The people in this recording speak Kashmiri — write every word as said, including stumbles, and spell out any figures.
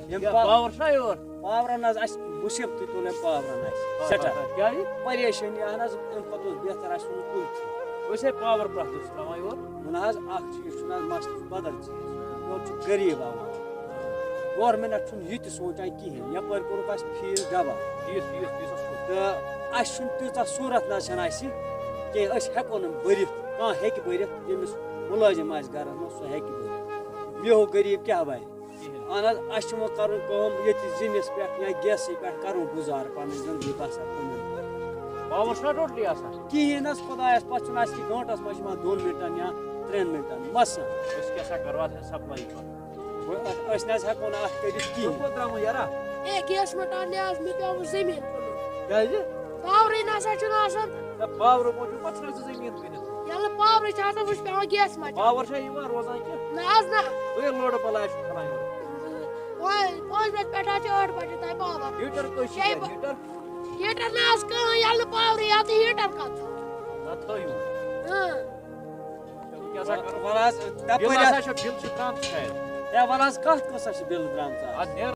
یِم یا پا- پاور چھُنہ یور؟ پاورن حظ اَسہِ مُصیبتٕے تُل أمۍ پاورن اَسہِ۔ ہاں، سٮ۪ٹھاہ۔ ہاں، ہاں۔ کیٛازِ؟ پریشٲنی، اہن حظ، اَمہِ پتہٕ اوس بہتر اَسہِ اوٚن کُلۍ کھیوٚن۔ أسۍ ہے پاور پرٛٮ۪تھ دۄہ چھِ ترٛاوان یور۔ نہ حظ، اکھ چیٖز چھُنہٕ حظ مسلہٕ، چھُ بدل چیٖز۔ یورٕ چھُ غریٖب عوام۔ گورمنٹ چھُنہٕ یہِ تہِ سونٛچان کِہیٖنۍ۔ یپٲرۍ کوٚرُکھ اَسہِ فیٖس ڈبل۔ فیٖس، فیٖس، فیٖسَس کوٚت؟ تہٕ اَسہِ چھُنہٕ تیٖژاہ صوٗرت نہ حظ چھَنہٕ اَسہِ کینٛہہ، أسۍ ہٮ۪کو نہٕ بٔرِتھ۔ کانٛہہ ہیٚکہِ بٔرِتھ، ییٚمِس مُلٲزِم آسہِ گَرَس منٛز، سُہ ہیٚکہِ بٔرِتھ۔ بیٚہو غریٖب کیٛاہ بَنہِ؟ کِہیٖنۍ۔ اَہَن حظ، اَسہِ چھُ وۄنۍ کَرُن کٲم، ییٚتہِ زِنِس پٮ۪ٹھ یا گیسٕے پٮ۪ٹھ کَرو گُزارٕ پَنٕنۍ زِندگی بَسَر کُنہِ۔ پاوَر چھُنہ ٹوٹلی آسان؟ کِہیٖنۍ حظ، خۄدایَس پَتہٕ چھُنہٕ اَسہِ کہِ گٲنٛٹَس منٛز چھِ یِوان دۄن مِنٹَن یا ترٛٮ۪ن مِنٹَن مَسَن۔ أسۍ کیٛاہ سا کَرو اَتھ سَپلاے پَتہٕ؟ وۄنۍ أسۍ نہ حظ ہٮ۪کو نہٕ اَتھ کٔرِتھ کِہیٖنۍ۔ کوٚت درٛامُت یارا؟ اے، گیس مٹان نہ حظ، مےٚ پیوٚو زٔمیٖن کٕنُن۔ کیٛازِ؟ پاورٕے نہ سا چھُنہٕ آسان۔ نہ، پاورٕ موٗجوٗب ما چھُنہٕ اَسہِ زٔمیٖن کٕنِتھ؟ ییٚلہِ نہٕ پاورٕے چھُ آسان، وۄنۍ چھُ پیوان گیس مٹان۔ پاور چھا یِوان روزان کینٛہہ؟ نہ حظ، نہ۔ تُہۍ ہے لوڈٕ بلاے چھُ کھلان یورٕ۔ وۄنۍ پانٛژِ بجہِ پٮ۪ٹھ حظ چھُ ٲٹھ بجہِ تام پاور۔ ہیٖٹر کٔژ چھِ شیٚیہِ یہِ؟ ہیٖٹر؟ ہیٖٹر نہ حظ کٕہٕنۍ، ییٚلہِ نہٕ پاورٕے یِیہِ، تہٕ ہیٖٹر کَتھ؟ نہ تھٲیِو۔ اۭں۔ وۄنۍ کیٛاہ سا کَرو؟ وَلہٕ حظ، تَپٲرۍ بِل ہسا حظ چھُ، بِل چھُ درٛامُت شاید۔ ہے، وَلہٕ حظ، کَتھ قٕصَس چھِ بِل درٛامٕژ آز؟ اَدٕ نیر